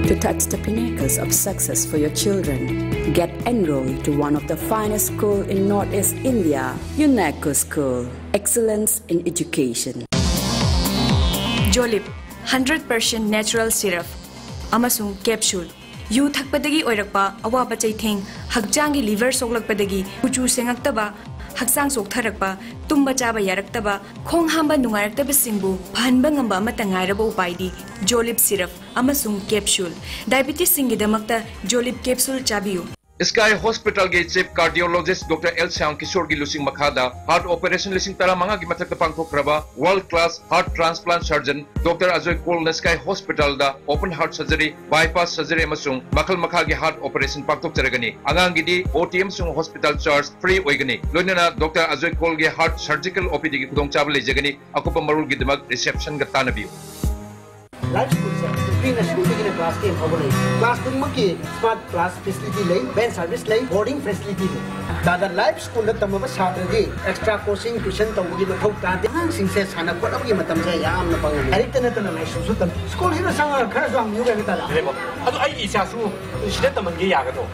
To touch the pinnacles of success for your children, get enrolled to one of the finest school in Northeast India, UNECO School. Excellence in education. ꯖꯣꯂꯤꯞ ꯍꯟꯗ꯭ꯔꯦꯠ ꯄꯔꯁꯦꯟ ꯅꯦꯆꯔꯦꯜ ꯁꯤꯔꯞ ꯑꯃꯁꯨꯡ ꯀꯦꯞꯁꯨꯜ꯫ ꯌꯨ ꯊꯛꯄꯗꯒꯤ ꯑꯣꯏꯔꯛꯄ ꯑꯋꯥꯕ ꯆꯩꯊꯦꯡ, ꯍꯛꯆꯥꯡꯒꯤ liver ꯁꯣꯛꯂꯛꯄꯗꯒꯤ ꯀꯨꯆꯨ ꯁꯦꯡꯉꯛꯇꯕ, ꯍꯛꯆꯥꯡ ꯆꯣꯛꯊꯔꯛꯄ, ꯇꯨꯝꯕ ꯆꯥꯕ ꯌꯥꯔꯛꯇꯕ, ꯈꯣꯡ ꯍꯥꯝꯕ ꯅꯨꯡꯉꯥꯏꯔꯛꯇꯕꯁꯤꯡꯕꯨ ꯐꯍꯟꯕ ꯉꯝꯕ ꯑꯃꯠꯇ ꯉꯥꯏꯔꯕ ꯎꯄꯥꯏꯗꯤ ꯖꯣꯂꯤꯞ ꯁꯤꯔꯞ ꯑꯃꯁꯨꯡ ꯀꯦꯞꯁꯨꯜ꯫ ꯗꯥꯏꯕꯤꯇꯤꯁꯁꯤꯡꯒꯤꯗꯃꯛꯇ ꯖꯣꯂꯤꯞ ꯀꯦꯞꯁꯨꯜ ꯆꯥꯕꯤꯌꯨ꯫ ꯁ꯭ꯀꯥꯏ ꯍꯣꯁꯄꯤꯇꯥꯜꯒꯤ chief cardiologist doctor L Shyam ꯀꯤꯁꯣꯔꯒꯤ ꯂꯨꯆꯤꯡ ꯃꯈꯥꯗ ꯍꯥꯔꯠ ꯑꯣꯄꯔꯦꯁꯟ ꯂꯤꯁꯤꯡ ꯇꯔꯥꯃꯉꯥꯒꯤ ꯃꯊꯛꯇ ꯄꯥꯡꯊꯣꯛꯈ꯭ꯔꯕ world class heart transplant surgeon doctor Ajoy ꯀꯣꯜꯅ ꯁ꯭ꯀꯥꯏ ꯍꯣꯁꯄꯤꯇꯥꯜꯗ open heart surgery, bypass surgery ꯑꯃꯁꯨꯡ ꯃꯈꯜ ꯃꯈꯥꯒꯤ ꯍꯥꯔꯠ ꯑꯣꯄꯔꯦꯁꯟ ꯄꯥꯡꯊꯣꯛꯆꯔꯒꯅꯤ꯫ ꯑꯉꯥꯡꯒꯤꯗꯤ ꯑꯣ ꯇꯤ ꯑꯃꯁꯨꯡ ꯍꯣꯁꯄꯤꯇꯥꯜ ꯆꯥꯔꯖ ꯐ꯭ꯔꯤ ꯑꯣꯏꯒꯅꯤ꯫ ꯂꯣꯏꯅꯅ ꯗꯣꯛꯇꯔ ꯑꯖꯣꯏ ꯀꯣꯜꯒꯤ ꯍꯥꯔꯠ ꯁꯔꯖꯤꯀꯦꯜ ꯑꯣ ꯄꯤ ꯗꯤꯒꯤ ꯈꯨꯗꯣꯡꯆꯥꯕ ꯂꯩꯖꯒꯅꯤ꯫ ꯑꯀꯨꯞꯄ ꯃꯔꯣꯜꯒꯤꯗꯃꯛ ꯔꯤꯁꯦꯞꯁꯟꯒ ꯇꯥꯟꯅꯕꯤꯌꯨ꯫ ꯂꯥꯏꯐ ꯁ꯭ꯀꯨꯜꯁꯦ ꯄ꯭ꯔꯤ ꯅꯔꯁꯔꯤꯗꯒꯤꯅ ꯀ꯭ꯂꯥꯁ ꯇꯦꯟ ꯐꯥꯎꯕ ꯂꯩ꯫ ꯀ꯭ꯂꯥꯁ ꯈꯨꯗꯤꯡꯃꯛꯀꯤ ꯁ꯭ꯃꯥꯔꯠ ꯀ꯭ꯂꯥꯁ ꯐꯦꯁꯤꯂꯤꯇꯤ ꯂꯩ, ꯚꯦꯟ ꯁꯔꯚꯤꯁ ꯂꯩ, ꯕꯣꯔꯗꯤꯡ ꯐꯦꯁꯤꯂꯤꯇꯤ ꯂꯩ꯫ ꯇꯥꯗ ꯂꯥꯏꯐ ꯁ꯭ꯀꯨꯜꯗ ꯇꯝꯃꯕ ꯁꯥꯇ꯭ꯔꯗꯤ ꯑꯦꯛꯁꯇ꯭ꯔꯥ ꯀꯣꯆꯤꯡ ꯇ꯭ꯌꯨꯁꯟ ꯇꯧꯕꯒꯤ ꯃꯊꯧ ꯇꯥꯗꯦ꯫ ꯑꯉꯥꯡꯁꯤꯡꯁꯦ ꯁꯥꯟꯅ ꯈꯣꯠꯅꯕꯒꯤ ꯃꯇꯝꯁꯦ ꯌꯥꯝꯅ ꯐꯪꯍꯜꯂꯤ꯫ ꯂꯥꯏꯔꯤꯛꯇ ꯅꯠꯇꯅ ꯂꯥꯏꯁꯨꯁꯨ ꯇꯝꯃꯤ꯫ ꯁ꯭ꯀꯨꯜꯁꯤꯗ ꯆꯪꯉꯒ ꯈꯔꯁꯨ ꯍꯪꯕꯤꯌꯨ ꯀꯩꯅꯣ ꯇꯥꯗ꯫ ꯑꯗꯣ ꯑꯩꯒꯤ ꯏꯆꯥꯁꯨ ꯁꯤꯗ ꯇꯝꯍꯟꯒꯦ ꯌꯥꯒꯗ꯭ꯔꯣ?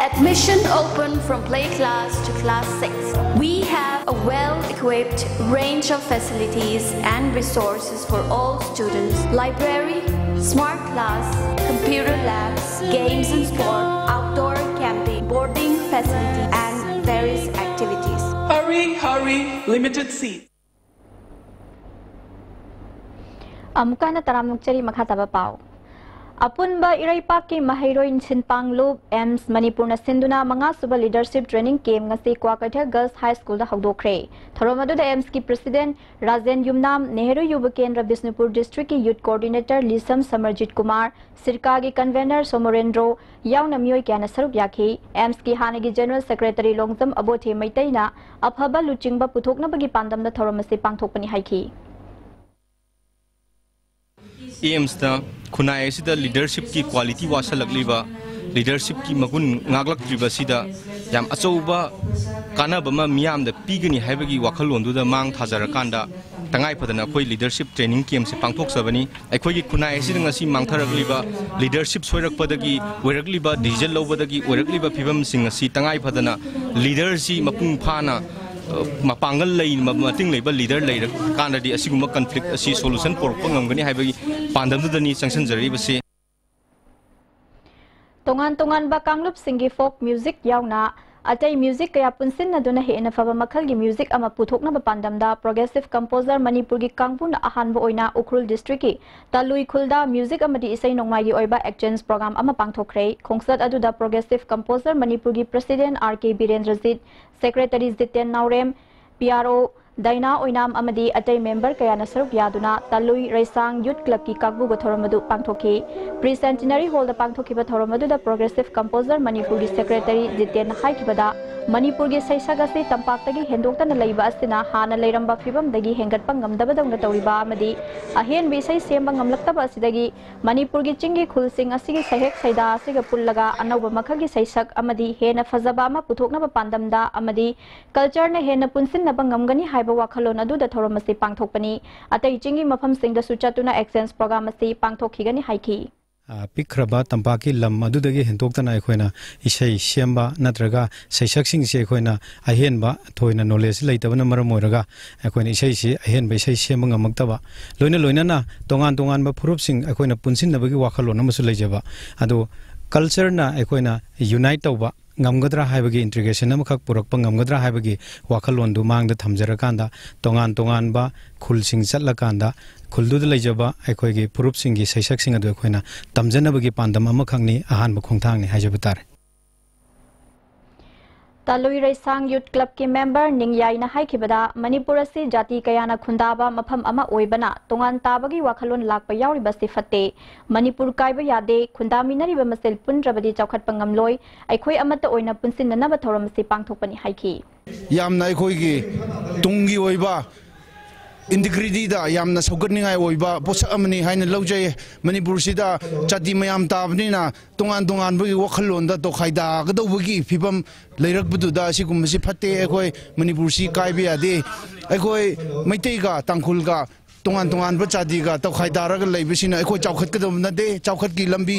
At Admission open from play class to class six. We have a well-equipped range of facilities and resources for all students. Library, smart class, computer labs, games and sport, outdoor camping, boarding facility, and various activities. Hurry, hurry, limited seat. ꯑꯃꯨꯛꯀ ꯍꯟꯅ ꯇꯔꯥꯝꯅ ꯑꯣꯛꯆꯔꯤ꯫ ꯃꯈꯥ ꯇꯥꯕ ꯄꯥꯎ꯫ ꯑꯄꯨꯟꯕ ꯏꯔꯩꯄꯥꯛꯀꯤ ꯃꯍꯩꯔꯣꯏ ꯁꯤꯟꯄꯥꯡ ꯂꯨꯞ AIMS ꯃꯅꯤꯄꯨꯔꯅ ꯁꯤꯟꯗꯨꯅ ꯃꯉꯥꯁꯨꯕ ꯂꯤꯗꯔꯁꯤꯞ ꯇ꯭ꯔꯦꯅꯤꯡ ꯀꯦꯝꯞ ꯉꯁꯤ ꯀ꯭ꯋꯥꯀꯩꯊꯦꯜ ꯒꯔꯜꯁ ꯍꯥꯏ ꯁ꯭ꯀꯨꯜꯗ ꯍꯧꯗꯣꯛꯈ꯭ꯔꯦ꯫ ꯊꯧꯔꯝ ꯑꯗꯨꯗ ꯑꯦꯝꯁꯀꯤ ꯄ꯭ꯔꯁꯤꯗꯦꯟꯠ ꯔꯥꯖꯦꯟ ꯌꯨꯝꯅꯥꯝ, ꯅꯦꯍꯔꯨ ꯌꯨꯕ ꯀꯦꯟꯗ꯭ꯔ ꯕꯤꯁꯅꯨꯄꯨꯔ ꯗꯤꯁꯇ꯭ꯔꯤꯛꯀꯤ ꯌꯨꯠ ꯀꯣꯑꯣꯔꯗꯤꯅꯦꯇꯔ ꯂꯤꯁꯝ ꯁꯃꯔꯖꯤꯠ ꯀꯨꯃꯥꯔ, ꯁꯤꯔꯀꯥꯒꯤ ꯀꯟꯚꯦꯅꯔ ꯁꯣꯃꯣꯔꯦꯟꯗ꯭ꯔꯣ ꯌꯥꯎꯅ ꯃꯤꯑꯣꯏ ꯀꯌꯥꯅ ꯁꯔꯨꯛ ꯌꯥꯈꯤ꯫ ꯑꯦꯝꯁꯀꯤ ꯍꯥꯟꯅꯒꯤ ꯖꯦꯅꯔꯦꯜ ꯁꯦꯀ꯭ꯔꯦꯇꯔꯤ ꯂꯣꯡꯖꯝ ꯑꯕꯣꯊꯦ ꯃꯩꯇꯩꯅ ꯑꯐꯕ ꯂꯨꯆꯤꯡꯕ ꯄꯨꯊꯣꯛꯅꯕꯒꯤ ꯄꯥꯟꯗꯝꯗ ꯊꯧꯔꯝ ꯑꯁꯤ ꯄꯥꯡꯊꯣꯛꯄꯅꯤ ꯍꯥꯏꯈꯤ꯫ ꯑꯦꯝꯁꯇ ꯈꯨꯟꯅꯥꯏ ꯑꯁꯤꯗ ꯂꯤꯗꯔꯁꯤꯞꯀꯤ ꯀ꯭ꯋꯥꯂꯤꯇꯤ ꯋꯥꯠꯁꯜꯂꯛꯂꯤꯕ, ꯂꯤꯗꯔꯁꯤꯞꯀꯤ ꯃꯒꯨꯟ ꯉꯥꯛꯂꯛꯇ꯭ꯔꯤꯕꯁꯤꯗ ꯌꯥꯝ ꯑꯆꯧꯕ ꯀꯥꯟꯅꯕ ꯑꯃ ꯃꯤꯌꯥꯝꯗ ꯄꯤꯒꯅꯤ ꯍꯥꯏꯕꯒꯤ ꯋꯥꯈꯜꯂꯣꯟꯗꯨꯗ ꯃꯥꯡ ꯊꯥꯖꯔꯀꯥꯟꯗ ꯇꯉꯥꯏ ꯐꯗꯅ ꯑꯩꯈꯣꯏ ꯂꯤꯗꯔꯁꯤꯞ ꯇ꯭ꯔꯦꯅꯤꯡ ꯀꯦꯝꯞꯁꯦ ꯄꯥꯡꯊꯣꯛꯆꯕꯅꯤ꯫ ꯑꯩꯈꯣꯏꯒꯤ ꯈꯨꯟꯅꯥꯏ ꯑꯁꯤꯗ ꯉꯁꯤ ꯃꯥꯡꯊꯔꯛꯂꯤꯕ ꯂꯤꯗꯔꯁꯤꯞ ꯁꯣꯏꯔꯛꯄꯗꯒꯤ ꯑꯣꯏꯔꯛꯂꯤꯕ, ꯗꯤꯁꯤꯖꯟ ꯂꯧꯕꯗꯒꯤ ꯑꯣꯏꯔꯛꯂꯤꯕ ꯐꯤꯕꯝꯁꯤꯡ ꯑꯁꯤ ꯇꯉꯥꯏ ꯐꯗꯅ ꯂꯤꯗꯔꯁꯤ ꯃꯄꯨꯡ ꯐꯥꯅ, ꯑ, ꯃꯄꯥꯡꯒꯜ ꯂꯩ-, ꯃꯇꯤꯡ ꯂꯩꯕ ꯂꯤꯗꯔ ꯂꯩꯔꯀꯥꯟꯗꯗꯤ ꯑꯁꯤꯒꯨꯝꯕ ꯀꯟꯐ꯭ꯂꯤꯛ ꯑꯁꯤ ꯁꯣꯂꯨꯁꯟ ꯄꯨꯔꯛꯄ ꯉꯝꯒꯅꯤ ꯍꯥꯏꯕꯒꯤ ꯄꯥꯟꯗꯝꯗꯨꯗꯅꯤ ꯆꯪꯁꯤꯟꯖꯔꯛꯏꯕꯁꯤ꯫ ꯇꯣꯉꯥꯟ ꯇꯣꯉꯥꯟꯕ ꯀꯥꯡꯂꯨꯞꯁꯤꯡꯒꯤ ꯐꯣꯛ ꯃ꯭ꯌꯨꯖꯤꯛ ꯌꯥꯎꯅ ꯑꯇꯩ ꯃ꯭ꯌꯨꯖꯤꯛ ꯀꯌꯥ ꯄꯨꯟꯁꯤꯟꯅꯗꯨꯅ ꯍꯦꯟꯅ ꯐꯕ ꯃꯈꯜꯒꯤ ꯃ꯭ꯌꯨꯖꯤꯛ ꯑꯃ ꯄꯨꯊꯣꯛꯅꯕ ꯄꯥꯟꯗꯝꯗ ꯄ꯭ꯔꯣꯒ꯭ꯔꯦꯁꯤꯚ ꯀꯝꯄꯣꯖꯔ ꯃꯅꯤꯄꯨꯔꯒꯤ ꯀꯥꯡꯕꯨꯅ ꯑꯍꯥꯟꯕ ꯑꯣꯏꯅ ꯎꯈ꯭ꯔꯨꯜ ꯗꯤꯁꯇ꯭ꯔꯤꯛꯀꯤ ꯇꯂꯨꯏ ꯈꯨꯜꯗ ꯃ꯭ꯌꯨꯖꯤꯛ ꯑꯃꯗꯤ ꯏꯁꯩ ꯅꯣꯡꯃꯥꯏꯒꯤ ꯑꯣꯏꯕ ꯑꯦꯛꯁꯆꯦꯟꯖ ꯄ꯭ꯔꯣꯒ꯭ꯔꯥꯝ ꯑꯃ ꯄꯥꯡꯊꯣꯛꯈ꯭ꯔꯦ꯫ ꯈꯣꯡꯆꯠ ꯑꯗꯨꯗ ꯄ꯭ꯔꯣꯒ꯭ꯔꯦꯁꯤꯚ ꯀꯝꯄꯣꯖꯔ ꯃꯅꯤꯄꯨꯔꯒꯤ ꯄ꯭ꯔꯁꯤꯗꯦꯟꯠ ꯑꯥꯔ ꯀꯦ ꯕꯤꯔꯦꯟꯗ꯭ꯔꯖꯤꯠ, ꯁꯦꯀ꯭ꯔꯦꯇꯔꯤ ꯖꯤꯇꯦꯟ ꯅꯥꯎꯔꯦꯝ, ꯄꯤ ꯑꯥꯔ ꯑꯣ ꯗꯥꯏꯅꯥ ꯑꯣꯏꯅꯥꯝ ꯑꯃꯗꯤ ꯑꯇꯩ ꯃꯦꯝꯕꯔ ꯀꯌꯥꯅ ꯁꯔꯨꯛ ꯌꯥꯗꯨꯅ ꯇꯂꯨꯏ ꯔꯩꯁꯥꯡ ꯌꯨꯠ ꯀ꯭ꯂꯕꯀꯤ ꯀꯥꯡꯕꯨꯒ ꯊꯧꯔꯝ ꯑꯗꯨ ꯄꯥꯡꯊꯣꯛꯈꯤ꯫ ꯄ꯭ꯔꯤ ꯁꯦꯟꯇꯤꯅꯔꯤ ꯍꯣꯜꯗ ꯄꯥꯡꯊꯣꯛꯈꯤꯕ ꯊꯧꯔꯝ ꯑꯗꯨꯗ ꯄ꯭ꯔꯣꯒ꯭ꯔꯦꯁꯤꯚ ꯀꯝꯄꯣꯖꯔ ꯃꯅꯤꯄꯨꯔꯒꯤ ꯁꯦꯀ꯭ꯔꯦꯇꯔꯤ ꯖꯤꯇꯦꯟꯅ ꯍꯥꯏꯈꯤꯕꯗ, ꯃꯅꯤꯄꯨꯔꯒꯤ ꯁꯩꯁꯛ ꯑꯁꯤ ꯇꯝꯄꯥꯛꯇꯒꯤ ꯍꯦꯟꯗꯣꯛꯇꯅ ꯂꯩꯕ ꯑꯁꯤꯅ ꯍꯥꯟꯅ ꯂꯩꯔꯝꯕ ꯐꯤꯕꯝꯗꯒꯤ ꯍꯦꯟꯒꯠꯄ ꯉꯝꯗꯕꯗꯧꯅ ꯇꯧꯔꯤꯕ ꯑꯃꯗꯤ ꯑꯍꯦꯟꯕ ꯏꯁꯩ ꯁꯦꯝꯕ ꯉꯝꯂꯛꯇꯕ ꯑꯁꯤꯗꯒꯤ ꯃꯅꯤꯄꯨꯔꯒꯤ ꯆꯤꯡꯒꯤ ꯈꯨꯜꯁꯤꯡ ꯑꯁꯤꯒꯤ ꯁꯩꯍꯦꯛ ꯁꯩꯗꯥ ꯑꯁꯤꯒ ꯄꯨꯜꯂꯒ ꯑꯅꯧꯕ ꯃꯈꯜꯒꯤ ꯁꯩꯁꯛ ꯑꯃꯗꯤ ꯍꯦꯟꯅ ꯐꯖꯕ ꯑꯃ ꯄꯨꯊꯣꯛꯅꯕ ꯄꯥꯟꯗꯝꯗ ꯑꯃꯗꯤ ꯀꯜꯆꯔꯅ ꯍꯦꯟꯅ ꯄꯨꯟꯁꯤꯟꯅꯕ ꯉꯝꯒꯅꯤ ꯍꯥꯏꯕ ꯋꯥꯈꯜꯂꯣꯟ ꯑꯗꯨꯗ ꯊꯧꯔꯝ ꯑꯁꯤ ꯄꯥꯡꯊꯣꯛꯄꯅꯤ꯫ ꯑꯇꯩ ꯆꯤꯡꯒꯤ ꯃꯐꯝꯁꯤꯡꯗꯁꯨ ꯆꯠꯇꯨꯅ ꯑꯦꯛꯁꯆꯦꯟꯖ ꯄ꯭ꯔꯣꯒ꯭ꯔꯥꯝ ꯑꯁꯤ ꯄꯥꯡꯊꯣꯛꯈꯤꯒꯅꯤ ꯍꯥꯏꯈꯤ꯫ ꯑ, ꯄꯤꯛꯈ꯭ꯔꯕ ꯇꯝꯄꯥꯛꯀꯤ ꯂꯝ ꯑꯗꯨꯗꯒꯤ ꯍꯦꯟꯗꯣꯛꯇꯅ ꯑꯩꯈꯣꯏꯅ ꯏꯁꯩ ꯁꯦꯝꯕ ꯅꯠꯇ꯭ꯔꯒ ꯁꯩꯁꯛꯁꯤꯡꯁꯤ ꯑꯩꯈꯣꯏꯅ ꯑꯍꯦꯟꯕ ꯊꯣꯏꯅ ꯅꯣꯂꯦꯖ ꯂꯩꯇꯕꯅ ꯃꯔꯝ ꯑꯣꯏꯔꯒ ꯑꯩꯈꯣꯏꯅ ꯏꯁꯩꯁꯤ ꯑꯍꯦꯟꯕ ꯏꯁꯩ ꯁꯦꯝꯕ ꯉꯝꯃꯛꯇꯕ, ꯂꯣꯏꯅ ꯂꯣꯏꯅꯅ ꯇꯣꯉꯥꯟ ꯇꯣꯉꯥꯟꯕ ꯐꯨꯔꯨꯞꯁꯤꯡ ꯑꯩꯈꯣꯏꯅ ꯄꯨꯟꯁꯤꯟꯅꯕꯒꯤ ꯋꯥꯈꯜꯂꯣꯟ ꯑꯃꯁꯨ ꯂꯩꯖꯕ꯫ ꯑꯗꯨ ꯀꯜꯆꯔꯅ ꯑꯩꯈꯣꯏꯅ ꯌꯨꯅꯥꯏꯠ ꯇꯧꯕ ꯉꯝꯒꯗ꯭ꯔꯥ ꯍꯥꯏꯕꯒꯤ, ꯏꯟꯇꯤꯒ꯭ꯔꯦꯁꯟ ꯑꯃꯈꯛ ꯄꯨꯔꯛꯄ ꯉꯝꯒꯗ꯭ꯔꯥ ꯍꯥꯏꯕꯒꯤ ꯋꯥꯈꯜꯂꯣꯟꯗꯨ ꯃꯥꯡꯗ ꯊꯝꯖꯔꯀꯥꯟꯗ, ꯇꯣꯉꯥꯟ ꯇꯣꯉꯥꯟꯕ ꯈꯨꯜꯁꯤꯡ ꯆꯠꯂꯀꯥꯟꯗ ꯈꯨꯜꯗꯨꯗ ꯂꯩꯖꯕ ꯑꯩꯈꯣꯏꯒꯤ ꯐꯨꯔꯨꯞꯁꯤꯡꯒꯤ ꯁꯩꯁꯛꯁꯤꯡ ꯑꯗꯨ ꯑꯩꯈꯣꯏꯅ ꯇꯝꯖꯅꯕꯒꯤ ꯄꯥꯟꯗꯝ ꯑꯃꯈꯛꯅꯤ, ꯑꯍꯥꯟꯕ ꯈꯣꯡꯊꯥꯡꯅꯤ ꯍꯥꯏꯖꯕ ꯇꯥꯔꯦ꯫ ꯇꯥꯂꯨꯏ ꯔꯩꯁꯥꯡ ꯌꯨꯠ ꯀ꯭ꯂꯕꯀꯤ ꯃꯦꯝꯕꯔ ꯅꯤꯡꯌꯥꯏꯅ ꯍꯥꯏꯈꯤꯕꯗ, ꯃꯅꯤꯄꯨꯔ ꯑꯁꯤ ꯖꯥꯇꯤ ꯀꯌꯥꯅ ꯈꯨꯟꯗꯥꯕ ꯃꯐꯝ ꯑꯃ ꯑꯣꯏꯕꯅ ꯇꯣꯉꯥꯟ ꯇꯥꯕꯒꯤ ꯋꯥꯈꯜꯂꯣꯟ ꯂꯥꯛꯄ ꯌꯥꯎꯔꯤꯕꯁꯤ ꯐꯠꯇꯦ꯫ ꯃꯅꯤꯄꯨꯔ ꯀꯥꯏꯕ ꯌꯥꯗꯦ, ꯈꯨꯟꯗꯥꯃꯤꯟꯅꯔꯤꯕ ꯃꯁꯦꯜ ꯄꯨꯟꯗ꯭ꯔꯕꯗꯤ ꯆꯥꯎꯈꯠꯄ ꯉꯝꯂꯣꯏ꯫ ꯑꯩꯈꯣꯏ ꯑꯃꯠꯇ ꯑꯣꯏꯅ ꯄꯨꯟꯁꯤꯟꯅꯅꯕ ꯊꯧꯔꯝ ꯑꯁꯤ ꯄꯥꯡꯊꯣꯛꯄꯅꯤ ꯍꯥꯏꯈꯤ꯫ ꯌꯥꯝꯅ ꯑꯩꯈꯣꯏꯒꯤ ꯇꯨꯡꯒꯤ ꯑꯣꯏꯕ ꯏꯟꯇꯤꯒ꯭ꯔꯤꯇꯤꯗ ꯌꯥꯝꯅ ꯁꯧꯒꯠꯅꯤꯡꯉꯥꯏ ꯑꯣꯏꯕ ꯄꯣꯠꯁꯛ ꯑꯃꯅꯤ ꯍꯥꯏꯅ ꯂꯧꯖꯩ꯫ ꯃꯅꯤꯄꯨꯔꯁꯤꯗ ꯖꯥꯇꯤ ꯃꯌꯥꯝ ꯇꯥꯕꯅꯤꯅ ꯇꯣꯉꯥꯟ ꯇꯣꯉꯥꯟꯕꯒꯤ ꯋꯥꯈꯜꯂꯣꯟꯗ ꯇꯣꯈꯥꯏ ꯇꯥꯒꯗꯧꯕꯒꯤ ꯐꯤꯕꯝ ꯂꯩꯔꯛꯄꯗꯨꯗ ꯑꯁꯤꯒꯨꯝꯕꯁꯤ ꯐꯠꯇꯦ꯫ ꯑꯩꯈꯣꯏ ꯃꯅꯤꯄꯨꯔꯁꯤ ꯀꯥꯏꯕ ꯌꯥꯗꯦ꯫ ꯑꯩꯈꯣꯏ ꯃꯩꯇꯩꯒ ꯇꯥꯡꯈꯨꯜꯒ ꯇꯣꯉꯥꯟ ꯇꯣꯉꯥꯟꯕ ꯖꯥꯇꯤꯒ ꯇꯣꯈꯥꯏ ꯇꯥꯔꯒ ꯂꯩꯕꯁꯤꯅ ꯑꯩꯈꯣꯏ ꯆꯥꯎꯈꯠꯀꯗꯕ ꯅꯠꯇꯦ꯫ ꯆꯥꯎꯈꯠꯀꯤ ꯂꯝꯕꯤ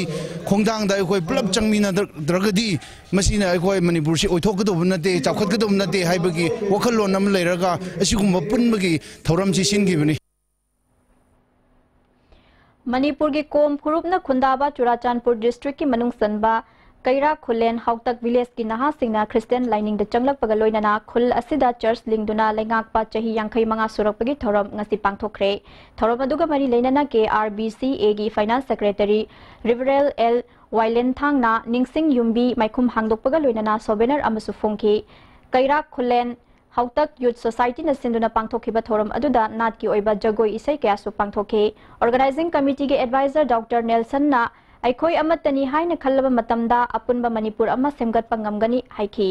ꯈꯣꯡꯊꯥꯡꯗ ꯑꯩꯈꯣꯏ ꯄꯨꯂꯞ ꯆꯪꯃꯤꯟꯅꯗ꯭ꯔꯒꯗꯤ ꯃꯁꯤꯅ ꯑꯩꯈꯣꯏ ꯃꯅꯤꯄꯨꯔꯁꯤ ꯑꯣꯏꯊꯣꯛꯀꯗꯧꯕ ꯅꯠꯇꯦ, ꯆꯥꯎꯈꯠꯀꯗꯧꯕ ꯅꯠꯇꯦ ꯍꯥꯏꯕꯒꯤ ꯋꯥꯈꯜꯂꯣꯟ ꯑꯃ ꯂꯩꯔꯒ ꯑꯁꯤꯒꯨꯝꯕ ꯄꯨꯟꯕꯒꯤ ꯊꯧꯔꯝꯁꯤ ꯁꯤꯟꯈꯤꯕꯅꯤ꯫ ꯃꯅꯤꯄꯨꯔꯒꯤ ꯀꯣꯝ ꯐꯨꯔꯨꯞꯅ ꯈꯨꯟꯗꯥꯕ ꯆꯨꯔꯥꯆꯥꯟꯄꯨꯔ ꯗꯤꯁꯇ꯭ꯔꯤꯛꯀꯤ ꯃꯅꯨꯡ ꯆꯟꯕ ꯀꯩꯔꯥꯛ ꯈꯨꯂꯦꯟ ꯍꯥꯎꯇꯛ ꯚꯤꯂꯦꯖꯀꯤ ꯅꯍꯥꯁꯤꯡꯅ ꯈ꯭ꯔꯤꯁꯇꯤꯌꯥꯟ ꯂꯥꯏꯅꯤꯡꯗ ꯆꯪꯂꯛꯄꯒ ꯂꯣꯏꯅꯅ ꯈꯨꯜ ꯑꯁꯤꯗ ꯆꯔꯆ ꯂꯤꯡꯗꯨꯅ ꯂꯩꯉꯥꯛꯄ ꯆꯍꯤ ꯌꯥꯡꯈꯩ ꯃꯉꯥ ꯁꯨꯔꯛꯄꯒꯤ ꯊꯧꯔꯝ ꯉꯁꯤ ꯄꯥꯡꯊꯣꯛꯈ꯭ꯔꯦ꯫ ꯊꯧꯔꯝ ꯑꯗꯨꯒ ꯃꯔꯤ ꯂꯩꯅꯅ ꯀꯦ ꯑꯥꯔ ꯕꯤ ꯁꯤ ꯑꯦꯒꯤ ꯐꯥꯏꯅꯥꯟꯁ ꯁꯦꯀ꯭ꯔꯦꯇꯔꯤ ꯔꯤꯚꯔꯦꯜ ꯑꯦꯜ ꯋꯥꯏꯂꯦꯟꯊꯥꯡꯅ ꯅꯤꯡꯁꯤꯡ ꯌꯨꯝꯕꯤ ꯃꯥꯏꯈꯨꯝ ꯍꯥꯡꯗꯣꯛꯄꯒ ꯂꯣꯏꯅꯅ ꯁꯣꯚꯦꯅꯔ ꯑꯃꯁꯨ ꯐꯣꯡꯈꯤ꯫ ꯀꯩꯔꯥꯛ ꯈꯨꯂꯦꯟ ꯍꯥꯎꯇꯛ ꯌꯨꯠ ꯁꯣꯁꯥꯏꯇꯤꯅ ꯁꯤꯟꯗꯨꯅ ꯄꯥꯡꯊꯣꯛꯈꯤꯕ ꯊꯧꯔꯝ ꯑꯗꯨꯗ ꯅꯥꯠꯀꯤ ꯑꯣꯏꯕ ꯖꯒꯣꯏ ꯏꯁꯩ ꯀꯌꯥꯁꯨ ꯄꯥꯡꯊꯣꯛꯈꯤ꯫ ꯑꯣꯔꯒꯅꯥꯏꯖꯤꯡ ꯀꯃꯤꯇꯤꯒꯤ ꯑꯦꯗꯚꯥꯏꯖꯔ ꯗꯣꯛꯇꯔ ꯅꯦꯜꯁꯟꯅ ꯑꯩꯈꯣꯏ ꯑꯃꯠꯇꯅꯤ ꯍꯥꯏꯅ ꯈꯜꯂꯕ ꯃꯇꯝꯗ ꯑꯄꯨꯟꯕ ꯃꯅꯤꯄꯨꯔ ꯑꯃ ꯁꯦꯝꯒꯠꯄ ꯉꯝꯒꯅꯤ ꯍꯥꯏꯈꯤ꯫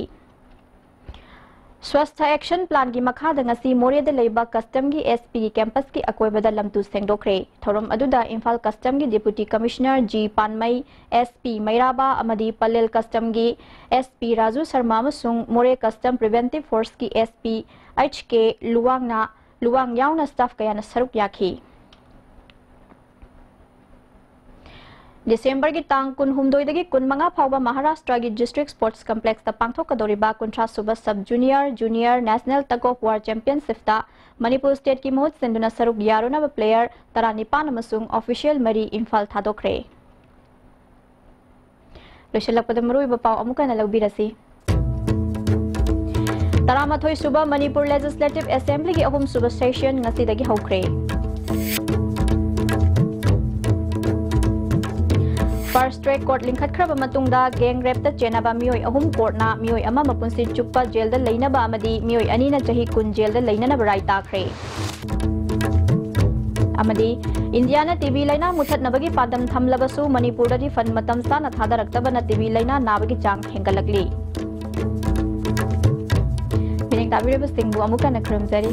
ꯁ꯭ꯋꯁꯊ ꯑꯦꯛꯁꯟ ꯄ꯭ꯂꯥꯟꯒꯤ ꯃꯈꯥꯗ ꯉꯁꯤ ꯃꯣꯔꯦꯗ ꯂꯩꯕ ꯀꯁꯇꯝꯒꯤ ꯑꯦꯁ ꯄꯤꯒꯤ ꯀꯦꯝꯄꯁꯀꯤ ꯑꯀꯣꯏꯕꯗ ꯂꯝꯇꯨ ꯁꯦꯡꯗꯣꯛꯈ꯭ꯔꯦ꯫ ꯊꯧꯔꯝ ꯑꯗꯨꯗ ꯏꯝꯐꯥꯜ ꯀꯁꯇꯝꯒꯤ deputy commissioner G Panmei, S P Meiraba ꯑꯃꯗꯤ ꯄꯂꯦꯜ ꯀꯁꯇꯝꯒꯤ ꯑꯦꯁ ꯄꯤ ꯔꯥꯖꯨ ꯁꯔꯃ ꯑꯃꯁꯨꯡ ꯃꯣꯔꯦ ꯀꯁꯇꯝ ꯄ꯭ꯔꯤꯚꯦꯟꯇꯤꯚ ꯐꯣꯔꯁꯀꯤ ꯑꯦꯁ ꯄꯤ ꯑꯩꯆ ꯀꯦ ꯂꯨꯋꯥꯡꯅ ꯂꯨꯋꯥꯡ ꯌꯥꯎꯅ ꯁ꯭ꯇꯥꯐ ꯀꯌꯥꯅ ꯁꯔꯨꯛ ꯌꯥꯈꯤ꯫ ꯗꯤꯁꯦꯝꯕꯔꯒꯤ ꯇꯥꯡ ꯀꯨꯟꯍꯨꯝꯗꯣꯏꯗꯒꯤ ꯀꯨꯟꯃꯉꯥ ꯐꯥꯎꯕ ꯃꯍꯥꯔꯥꯁꯇ꯭ꯔꯒꯤ ꯗꯤꯁꯇ꯭ꯔꯤꯛ ꯁ꯭ꯄꯣꯔꯠꯁ ꯀꯝꯄ꯭ꯂꯦꯛꯁꯇ ꯄꯥꯡꯊꯣꯛꯀꯗꯧꯔꯤꯕ ꯀꯨꯟꯊ꯭ꯔꯥ sub sub junior, junior national tug of war ꯆꯦꯝꯄꯤꯌꯟꯁꯤꯞꯇ ꯃꯅꯤꯄꯨꯔ ꯁ꯭ꯇꯦꯠꯀꯤ ꯃꯍꯨꯠ ꯁꯤꯟꯗꯨꯅ ꯁꯔꯨꯛ ꯌꯥꯔꯨꯅꯕ ꯄ꯭ꯂꯦꯌꯔ ꯇꯔꯥꯅꯤꯄꯥꯟ ꯑꯃꯁꯨꯡ ꯑꯣꯐꯤꯁꯤꯌꯦꯜ ꯃꯔꯤ ꯏꯝꯐꯥꯜ ꯊꯥꯗꯣꯛꯈ꯭ꯔꯦ꯫ ꯂꯣꯏꯁꯤꯜꯂꯛꯄꯗ ꯃꯔꯨꯑꯣꯏꯕ ꯄꯥꯎ ꯑꯃꯨꯛ ꯍꯟꯅ ꯂꯧꯕꯤꯔꯁꯤ꯫ ꯇꯔꯥꯃꯥꯊꯣꯏ ꯁꯨꯕ ꯃꯅꯤꯄꯨꯔ ꯂꯦꯖꯤꯁꯂꯦꯇꯤꯚ ꯑꯦꯁꯦꯝꯕ꯭ꯂꯤꯒꯤ ꯑꯍꯨꯝ ꯁꯨꯕ ꯁꯦꯁꯟ ꯉꯁꯤꯗꯒꯤ ꯍꯧꯈ꯭ꯔꯦ꯫ ꯐꯥꯁꯠ ꯇ꯭ꯔꯦꯛ ꯀꯣꯔꯠ ꯂꯤꯡꯈꯠꯈ꯭ꯔꯕ ꯃꯇꯨꯡꯗ ꯒꯦꯡ ꯔꯦꯞꯇ ꯆꯦꯟꯅꯕ ꯃꯤꯑꯣꯏ ꯑꯍꯨꯝ ꯀꯣꯔꯠꯅ ꯃꯤꯑꯣꯏ ꯑꯃ ꯃꯄꯨꯟꯁꯤ ꯆꯨꯞꯄ ꯖꯦꯜꯗ ꯂꯩꯅꯕ ꯑꯃꯗꯤ ꯃꯤꯑꯣꯏ ꯑꯅꯤꯅ ꯆꯍꯤ ꯀꯨꯟ ꯖꯦꯜꯗ ꯂꯩꯅꯅꯕ ꯔꯥꯏ ꯇꯥꯈ꯭ꯔꯦ꯫ ꯑꯃꯗꯤ ꯏꯟꯗꯤꯌꯥꯅ ꯇꯤꯕꯤ ꯂꯥꯏꯅꯥ ꯃꯨꯊꯠꯅꯕꯒꯤ ꯄꯥꯟꯗꯝ ꯊꯝꯂꯕꯁꯨ ꯃꯅꯤꯄꯨꯔꯗꯗꯤ ꯐꯟ ꯃꯇꯝ ꯆꯥꯅ ꯊꯥꯗꯔꯛꯇꯕꯅ ꯇꯤꯕꯤ ꯂꯥꯏꯅꯥ ꯅꯥꯕꯒꯤ ꯆꯥꯡ ꯍꯦꯟꯒꯠꯂꯛꯂꯤ꯫ ꯃꯤꯠꯌꯦꯡ ꯇꯥꯕꯤꯔꯤꯕꯁꯤꯡꯕꯨ ꯑꯃꯨꯛ ꯍꯟꯅ ꯈꯨꯔꯨꯝꯖꯔꯤ꯫